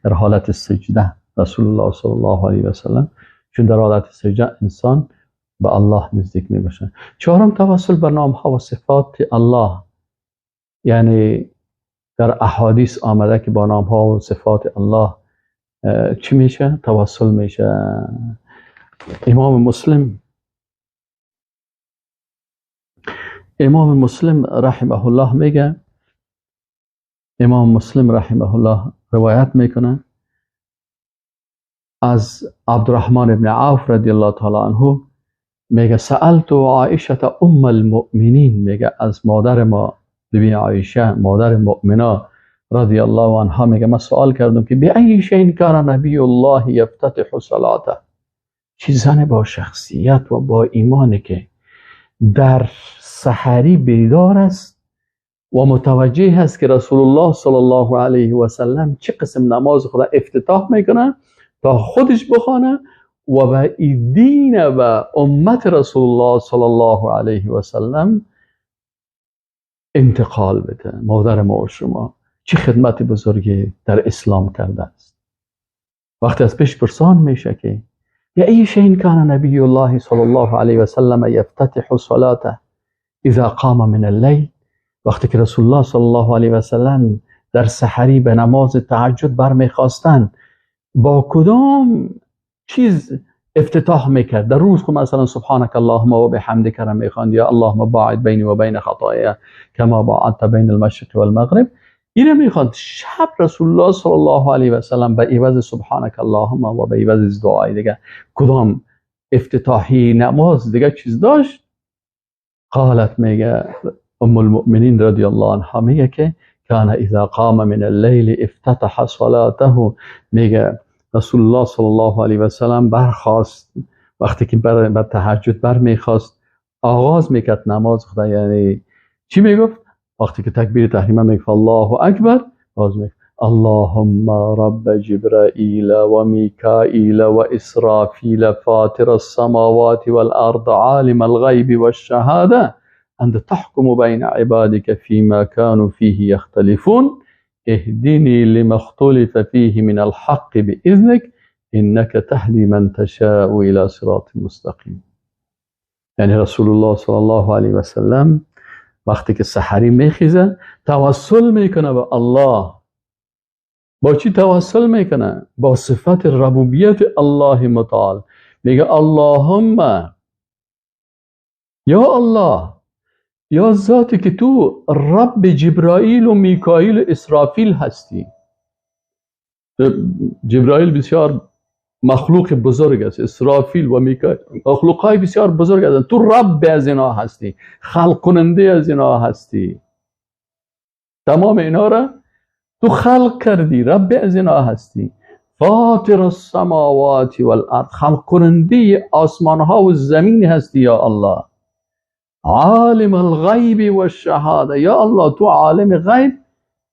در حالت سجده رسول الله صلی الله علیه و سلم، چون در حالت سجده انسان به الله نزدیک می باشه. چهارم، توسل به نام ها و صفات الله. یعنی در احادیث آمده که با نام ها و صفات الله چی میشه؟ توسل میشه. امام مسلم رحمه الله میگه، امام مسلم رحمه الله روایت میکنه از عبدالرحمن ابن عوف رضی الله تعالی عنه، میگه سألت عائشه ام المؤمنین، میگه از مادر ما ببین عایشه مادر مؤمنا رضی الله عنها، میگه من سوال کردم که بی ای شیء کان نبی الله یفتتح صلاته. چی زن با شخصیت و با ایمانی که در سحری بیدار است و متوجه است که رسول الله صلی الله علیه و سلم چه قسم نماز خدا افتتاح میکنه تا خودش بخوانه و به دین و امت رسول الله صلی الله علیه و سلم انتقال بده. مادر ما و شما چه خدمت بزرگی در اسلام کرده است. وقتی از پیش پرسان میشه که یا ای شیء کان نبی الله صلی الله علیه و سلم یفتتح صلاته اذا قام من اللیل، وقتی که رسول الله صلی الله علیه و سلم در سحری به نماز تهجد برمیخواستند با کدام چیز افتتاح میکرد؟ در روز خب مثلا سبحانك اللهم و بحمدک را میخواند، یا اللهم باعد بینی و بین خطایا کما باعدت بین المشرق والمغرب، اینو میخواند. شب رسول الله صلی الله علیه و سلم به عوض سبحانك اللهم و به عوض دعای دیگه کدام افتتاحی نماز دیگه چیز داشت؟ قالت، میگه ام المؤمنین رضی الله عنها، میگه که کان اذا قام من اللیل افتتح صلاته، میگه رسول الله صلی الله علیه و سلم برخواست وقتی که بر تهجد برمیخواست آغاز میکرد نماز خدا. یعنی چی میگفت؟ وقتی که تکبیر تحریمه میگفت الله اکبر، باز میگفت اللهم رب جبرائیل و میکائیل و اسرافیل فاطر السماوات والارض عالم الغیب والشهاده انت تحكم بين عبادك فيما كانوا فيه يختلفون اهدني لما اختلف فيه من الحق بإذنك انك تهدي من تشاء الى صراط مستقیم. یعنی رسول الله صلی الله علیه و سلم وقتی که سحری میخیزه توسل میکنه به الله. با چی توسل میکنه؟ با صفت ربوبیت الله متعال. میگه اللهم، یا الله، یا ذاتی که تو رب جبرائیل و میکائیل و اسرافیل هستی. جبرائیل بسیار مخلوق بزرگ است، اسرافیل و میکائیل مخلوق های بسیار بزرگ هستند، تو رب از اینا هستی، خلق کننده از اینا هستی، تمام اینا را تو خلق کردی، رب از اینا هستی. فاطر السماوات والارض، خلق کننده آسمان ها و زمین هستی یا الله. عالم الغیب والشهاده، یا الله تو عالم غیب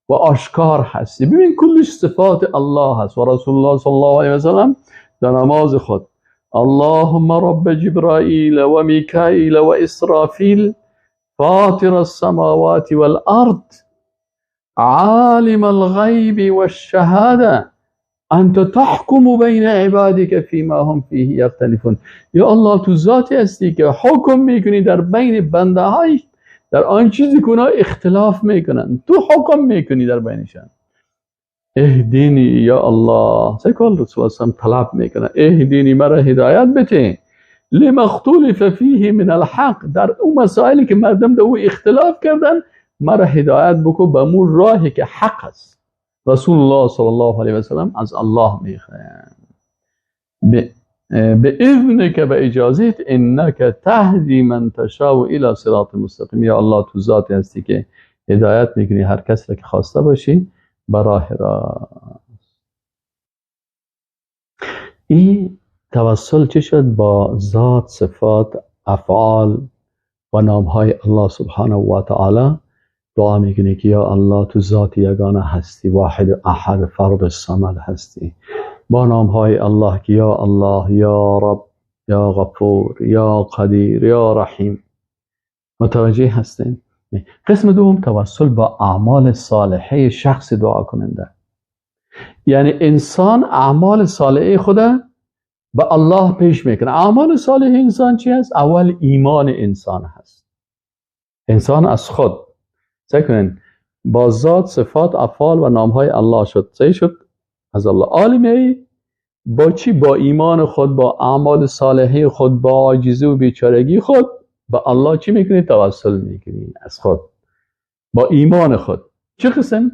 و آشکار هستی. ببین کلش صفات الله هست. و رسول الله صلی الله علیه و سلم در نماز خود اللهم رب جبرائیل و میکائیل و اسرافیل فاطر السماوات والارض عالم الغیب والشهاده انت تحکم بین عبادك فيما هم فیه یختلفون. یا الله تو ذاتی هستی که حکم میکنی در بین بنده های، در آن چیزی که اونا اختلاف میکنن تو حکم میکنی در بینشان. اهدینی یا الله، سیکل رسول الله طلب میکنه اهدینی، مرا هدایت بده، لما اختلف فیه من الحق، در اون مسائلی که مردم در او اختلاف کردن مرا هدایت بکن به مون راهی که حق است. رسول الله صلی الله علیه و سلم از الله میخواهند به که به اجازت انک تهدی من تشاء الى صراط مستقیم. یا الله تو ذاتی هستی که هدایت میکنی هر کس را که خواسته باشی به راه راست. این توسل چه شد؟ با ذات، صفات، افعال و نامهای الله سبحانه و تعالی دعا میکنی که یا الله تو ذات یگانه هستی، واحد احد فرد الصمد هستی. با نامهای الله که یا الله، یا رب، یا غفور، یا قدیر، یا رحیم. متوجه هستین؟ قسم دوم توسل با اعمال صالحه شخص دعا کننده. یعنی انسان اعمال صالحه خود به الله پیش میکنه. اعمال صالح انسان چی هست؟ اول ایمان انسان هست. انسان از خود سعی کنین با ذات، صفات، افعال و نامهای الله شد، سعی شد از الله. عالمی با چی؟ با ایمان خود، با اعمال صالحه خود، با عاجزی و بیچارگی خود با الله چی میکنی؟ توسل میکنی از خود با ایمان خود. چه قسم؟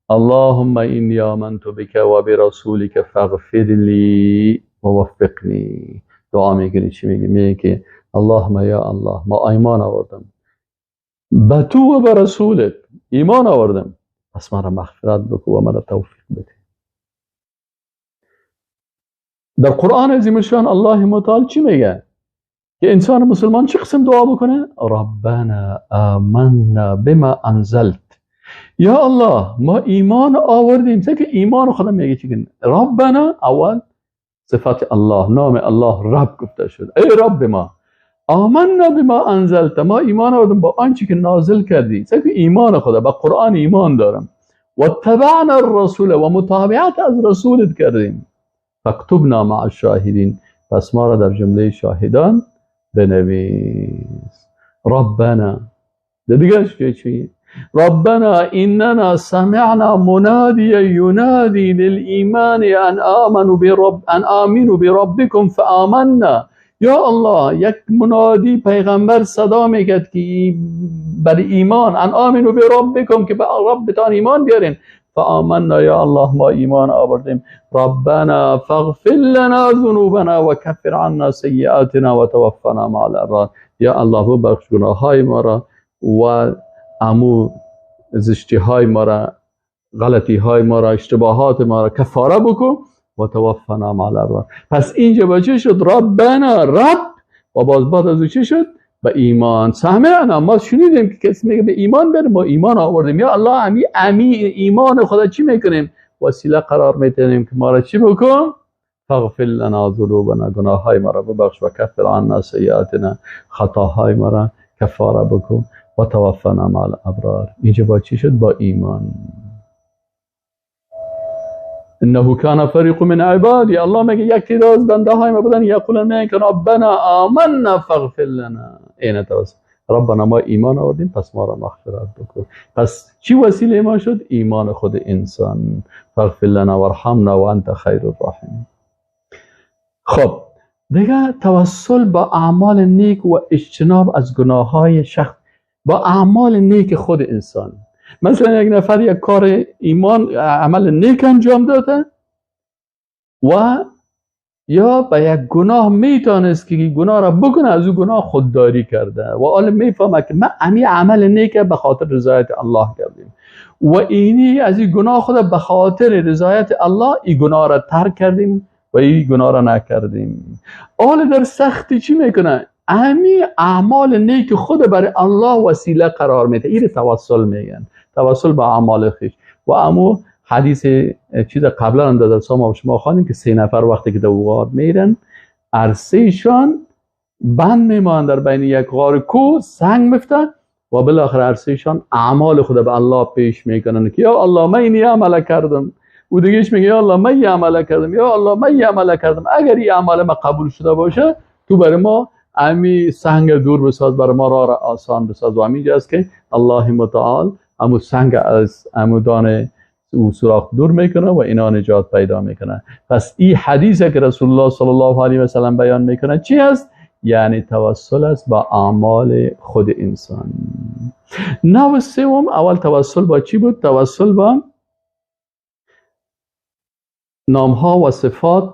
اللهم اینی آمنت بک و برسولک فاغفر لی و وفقنی. دعا میکنی چی میگی؟ میگی که اللهم یا الله ما ایمان آوردم به تو و به رسولت، ایمان آوردم، پس مرا مغفرت بکن و مرا توفیق بده. در قرآن عظیم الشان الله متعال چی میگه؟ که انسان مسلمان چه قسم دعا بکنه؟ ربنا آمنا بما انزلت. یا الله ما ایمان آوردیم. که ایمان خدا میگه چی کنه؟ ربنا اول صفات الله، نام الله رب گفته شد. ای رب ما آمنا بما انزلت، ما ایمان آوردیم با آنچه که نازل کردی. که ایمان خدا با قرآن ایمان دارم. و تبعنا الرسول، و متابعت از رسولت کردیم. فاکتبنا مع الشاهدین، پس ما را در جمله شاهدان بنویس. ربنا دیگه چی؟ ربنا اننا سمعنا منادیا ینادی للایمان ان آمنوا برب ان آمنوا بربکم فآمنا. یا الله یک منادی پیغمبر صدا میکرد که بر ایمان، ان آمنوا بربکم، که به ربتان ایمان بیارین. فآمنا، یا الله ما ایمان آوردیم. ربنا فاغفر لنا ذنوبنا وکفر عنا سیئاتنا وتوفنا مع الابرار. یا الله ببخش گناههای ما را و امو زشتی های ما را، غلطی های ما را، اشتباهات ما را کفاره بکن و توفنا مع الابرار. پس اینجا با چه شد؟ ربنا، رب، و باز بعد از او چه شد؟ به ایمان. سمعنا، ما شنیدیم که کسی میگه به ایمان بریم، ما ایمان آوردیم. یا الله امی ایمان خدا چی میکنیم؟ وسیله قرار میتونیم که ما را چی بکن؟ فاغفر لنا ذنوبنا، گناههای ما را ببخش، و کفر عنا سیئاتنا، خطاهای ما را کفاره بکن و توفنا مع الابرار. اینجا با چی شد؟ با ایمان. انه کان فریق من عبادی، الله میگه یک تعداد از بنده های ما بودن، یقولون میگن که ربنا آمنا فاغفر لنا. اینه توسل، ربنا ما ایمان آوردیم پس ما را مغفرت بکن. پس چی وسیله ما شد؟ ایمان خود انسان. فاغفر لنا وارحمنا وانت خیر الراحمین. خب دیگه توسل با اعمال نیک و اجتناب از گناه های شخص، با اعمال نیک خود انسان. مثلا یک نفر یک کار ایمان، عمل نیک انجام داده و یا به یک گناه میتونست که گناه را بکنه، از او گناه خودداری کرده و حالا میفهمه که من امی عمل نیک به خاطر رضایت الله کردیم و اینی از این گناه خود به خاطر رضایت الله این گناه را ترک کردیم و این گناه را نکردیم. حالا در سختی چی میکنه؟ امی اعمال نیک خود برای الله وسیله قرار میده. این توسل میگن، توسل با اعمال خویش. و امو حدیث چیز قبلا هم در درس ما شما خواندیم که 3 نفر وقتی که در غار میرن، عرصهشان بند میمان در بین یک غار کو، سنگ میفتن و بالاخره عرصهشان اعمال خود به الله پیش میکنن که یا الله من اینی عمل کردم. و دیگهش میگه یا الله من این عمل کردم، یا الله من این عمل کردم، اگر این عمل ما قبول شده باشه تو برای ما امی سنگ دور بساز، برای ما راه را آسان بساز. و همینجا است که الله متعال امو سنگ از عمودان او سوراخ دور میکنه و اینا نجات پیدا میکنه. پس این حدیث که رسول الله صلی الله علیه و سلم بیان میکنه چی است؟ یعنی توسل است با اعمال خود انسان. نوع سوم، اول توسل با چی بود؟ توسل با نامها و صفات،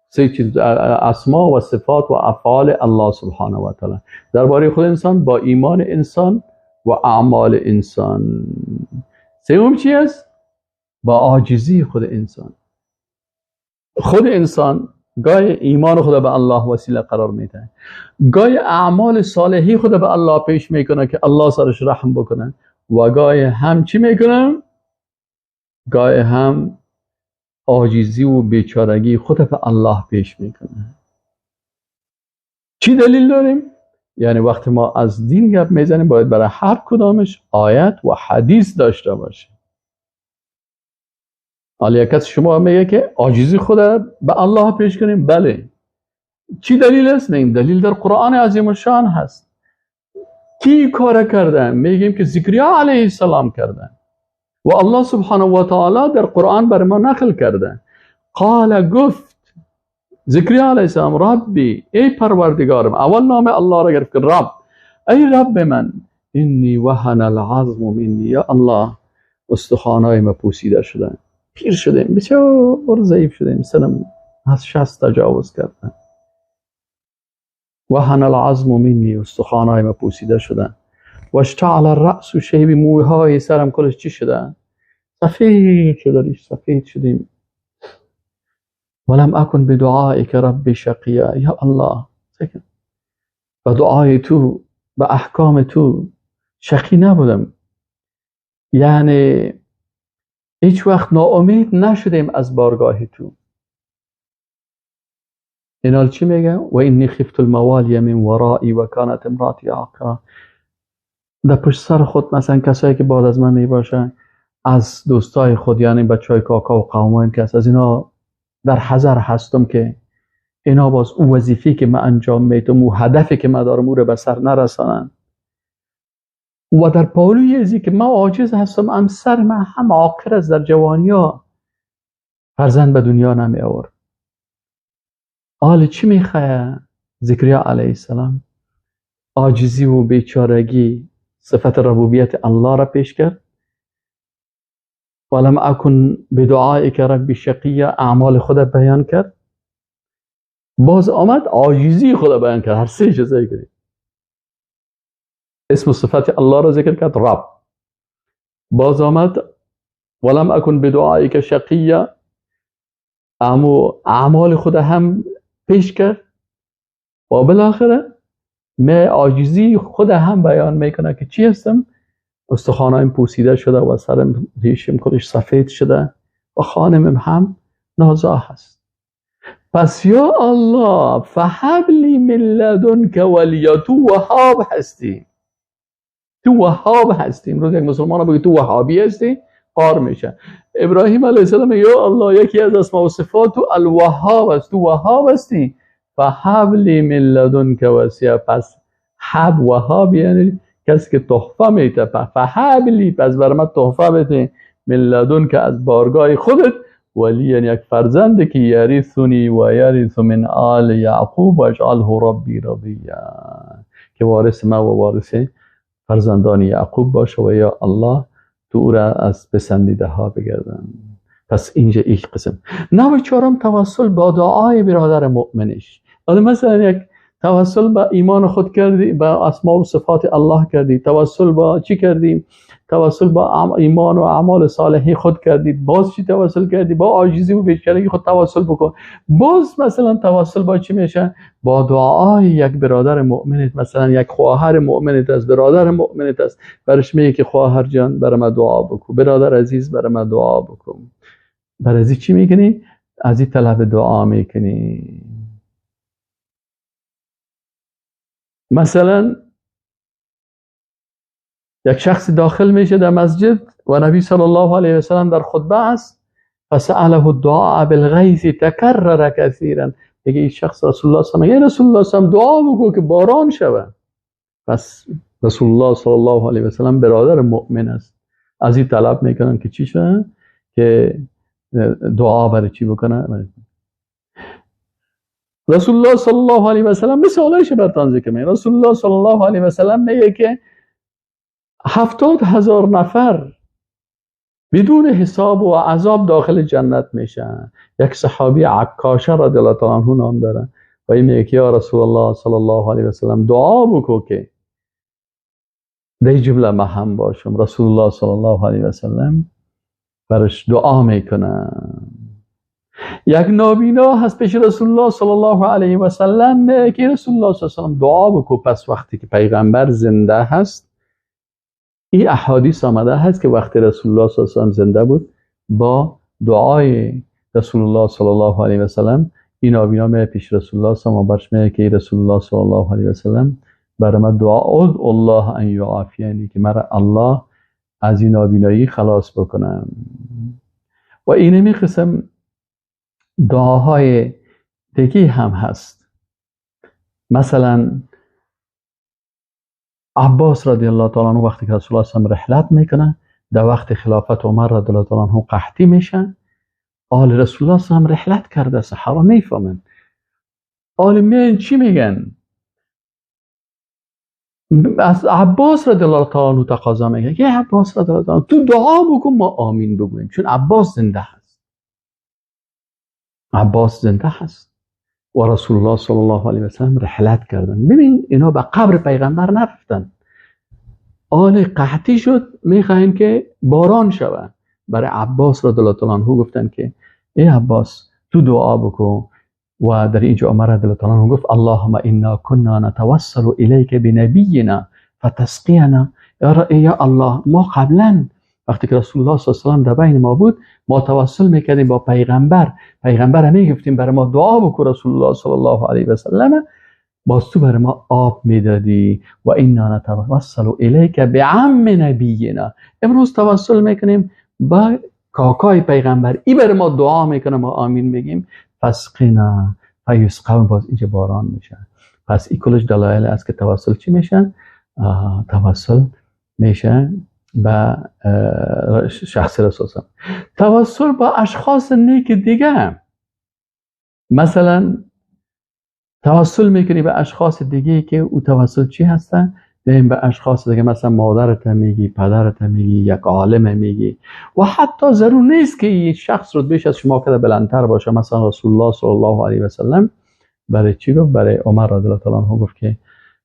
سه چیز، اسما و صفات و افعال الله سبحانه و تعالی درباره خود انسان، با ایمان انسان و اعمال انسان. سوم چی است؟ با عاجزی خود انسان. خود انسان گاهی ایمان خود به الله وسیله قرار میده، گاهی اعمال صالحی خود به الله پیش میکنه که الله سرش رحم بکنه، و گاهی هم چی میکنه؟ گاهی هم عاجزی و بیچارگی خود به الله پیش میکنه. چی دلیل داریم؟ یعنی وقتی ما از دین گپ میزنیم باید برای هر کدامش آیت و حدیث داشته باشیم. حالا یک کس شما میگه که عاجزی خود به الله پیش کنیم، بله، چی دلیل است؟ میگیم دلیل در قرآن عظیم الشان هست. کی کار کرده؟ میگیم که زکریا علیه السلام کرده و الله سبحانه و تعالی در قرآن بر ما نقل کرده. قال، گفت زکریا علیه السلام، ربی، ای پروردگارم. اول نام الله را گرفت که رب، ای رب من، انی وهن العظم منی، یا الله استخوانای ما پوسیده شدن، پیر شدیم، بسیار ضعیف شدیم، سنم از 60 تجاوز کردن. وهن العظم منی، استخوانای ما پوسیده شدن. و اشتعل الرأس شیب، موهای سرم کلش چی شده؟ سفید شده، ریش سفید شدیم. ولم اکن بدعائک رب شقیا، یا الله به دعای تو، به احکام تو شقی نبودم، یعنی هیچ وقت ناامید نشدیم از بارگاه تو. اینال چی میگه؟ و انی خفت الموالی من ورایی و کانت امراتی عاقرا. در پشت سر خود مثلا کسایی که بعد از من میباشن، از دوستای خود، یعنی بچهای کاکا و قومایم که از اینا در حذر هستم که اینا باز اون وظیفه‌ای که من انجام میدم و هدفی که من دارم او رو به سر نرسانن. و در پالوی ازی که من عاجز هستم، هم سر من هم عاقر است، در جوانیا فرزند به دنیا نمی آورد. حال چی میخواه زکریا علیه السلام؟ عاجزی و بیچارگی صفت ربوبیت الله را پیش کرد. ولم اکن بدعائک رب شقیا، اعمال خود بیان کرد. باز آمد عاجزی خود بیان کرد. هر سه چیز کرد. اسم و صفت الله را ذکر کرد، رب. باز آمد ولم اکن بدعائک شقیا، اعمال خود هم پیش کرد. و بالاخره می عاجزی خود هم بیان میکنه که چی هستم؟ استخوانایم پوسیده شده و سرم ریشم کلش سفید شده و خانمم هم نازا هست. پس یا الله فهب لی من لدنک ولیا، تو وهاب هستی. تو وهاب هستی. امروز یک مسلمان بگه تو وهابی هستی، قار میشه. ابراهیم علیه السلام یا الله یکی از اسما و صفات تو الوهاب است، تو وهاب هستی. فهب لی من لدنک وصیه، پس هب وهاب یعنی کسی که تحفه میده، فهب لی پس بر من تحفه بده، من لدنک از بارگاه خودت، ولی یعنی یک فرزند که یرثنی و یرث من آل یعقوب و اجعله ربی رضیا، که وارث ما و وارث فرزندان یعقوب باشه و یا الله تو او را از پسندیده ها بگردن. پس اینجا یک قسم. نوع چهارم توسل با دعای برادر مؤمنش. مثلا یک توسل با ایمان خود کردی، با اسماء و صفات الله کردی، توسل با چی کردی؟ توسل با ایمان و اعمال صالحی خود کردی. باز چی توسل کردی؟ با عاجزی و بیچارگی خود توسل بکن. باز مثلا توسل با چی میشه؟ با دعای یک برادر مؤمنت، مثلا یک خواهر مؤمنت است، برادر مؤمنت است، برش میگه که خواهر جان برای من دعا بکن، برادر عزیز برای من دعا بکن. برای چی میکنی؟ از این طلب دعا میکنی. مثلا یک شخص داخل میشه در مسجد و نبی صلی الله علیه و سلم در خطبه است، فسأله الدعاء بالغیث تکرر کثیرا. میگه این شخص رسول الله صلی الله علیه و رسول الله صلی دعا بگو که باران شود. پس رسول الله صلی الله علیه و سلم برادر مؤمن است، از این طلب میکنن که چی شده؟ که دعا برای چی بکنه؟ رسول الله صلی الله علیه و سلم مثالش براتون ذکر میکنه. رسول الله صلی الله علیه و سلم میگه که 70,000 نفر بدون حساب و عذاب داخل جنت میشن. یک صحابی عکاشه رضی الله تعالی عنه نام داره و این میگه که یا رسول الله صلی الله علیه و سلم دعا بکن که در جمله ما هم باشم. رسول الله صلی الله علیه و سلم برش دعا میکنه. یک نابینا هست پیش رسول الله صلی الله علیه و سلم که رسول الله صلی الله علیه و سلم دعا بکن. پس وقتی که پیغمبر زنده هست، این احادیث آمده هست که وقتی رسول الله صلی الله علیه و سلم زنده بود با دعای رسول الله صلی الله علیه و سلم این نابینا میاد پیش رسول الله صلی الله علیه و برش میگه که رسول الله صلی الله علیه و سلم برای من دعا الله ان یعافینی، که مرا الله از این نابینایی خلاص بکنم. و اینمی قسم دعاهای دیگه هم هست. مثلا عباس رضی الله تعالی عنه وقتی که رسول الله صلی الله علیه و رحلت میکنه، در وقت خلافت عمر رضی الله تعالی عنه قحطی میشه، آل رسول الله صلی الله علیه و رحلت کرده، صحابه میفهمن. آل میان چی میگن؟ از عباس رضی الله تعالی عنه تقاضا میکنه که عباس رضی الله تعالی تو دعا بکن ما آمین بگوییم، چون عباس زنده هست. عباس زنده هست و رسول الله صلی الله علیه و سلم رحلت کردن. ببین اینا به قبر پیغمبر نرفتن. آل قحطی شد، میخواین که باران شود. برای عباس رضی الله تعالی عنه گفتن که ای عباس تو دعا بکن. و در اینجا عمر رضی الله تعالی عنه گفت اللهم انا كنا نتوسل الیک بنبینا فتسقینا. یا الله ما قبلا وقتی که رسول الله صلی الله علیه و سلم در بین ما بود ما توسل میکردیم با پیغمبر، پیغمبر میگفتیم برای ما دعا بکن رسول الله صلی الله علیه و سلم، باز تو برای ما آب میدادی. و انا نتوسل الیک بعم نبینا. امروز توسل میکنیم با کاکای پیغمبر، ای برای ما دعا میکنه ما آمین بگیم. فسقنا فیسقون، باز اینجا باران میشه. پس این کلش دلایل است که توسل چی میشه؟ توسل میشه به شخص رسول. توسل با اشخاص نیک دیگه، مثلا توسل میکنی به اشخاص دیگه که او توسل چی هستن؟ بریم به اشخاص دیگه، مثلا مادرت میگی، پدرت میگی، یک عالم میگی، و حتی ضرور نیست که این شخص رو بیش از شما که بلندتر باشه. مثلا رسول الله صلی الله علیه و سلم برای چی گفت؟ برای عمر رضی الله تعالی عنه گفت که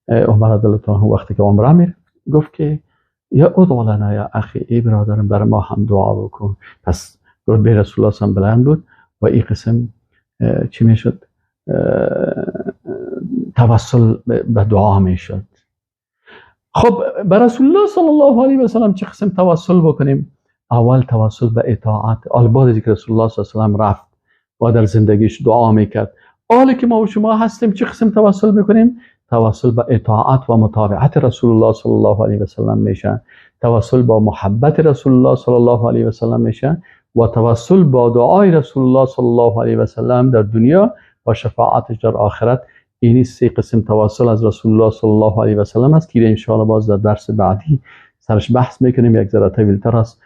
عمر رضی الله تعالی عنه وقتی که عمره میره گفت که یا ادعو لنا یا اخی، ای برادرم برای ما هم دعا بکن. پس رتبه رسول الله صلی بلند بود و این قسم چی میشد؟ توسل به دعا میشد. خب به رسول الله صلی الله علیه و سلم چه قسم توسل بکنیم؟ اول توسل به اطاعت. آل بعد که رسول الله صلی الله علیه و سلم رفت و در زندگیش دعا میکرد، آلی که ما و شما هستیم چه قسم توسل میکنیم؟ توسل به اطاعت و متابعت رسول الله صلی الله علیه و سلم میشه، توسل با محبت رسول الله صلی الله علیه و سلم میشه و توسل با دعای رسول الله صلی الله علیه و سلم در دنیا و شفاعتش در آخرت. اینی سه قسم توسل از رسول الله صلی الله علیه و سلم است که ان‌شاءالله باز در درس بعدی سرش بحث میکنیم، یک ذره طویل‌تر است.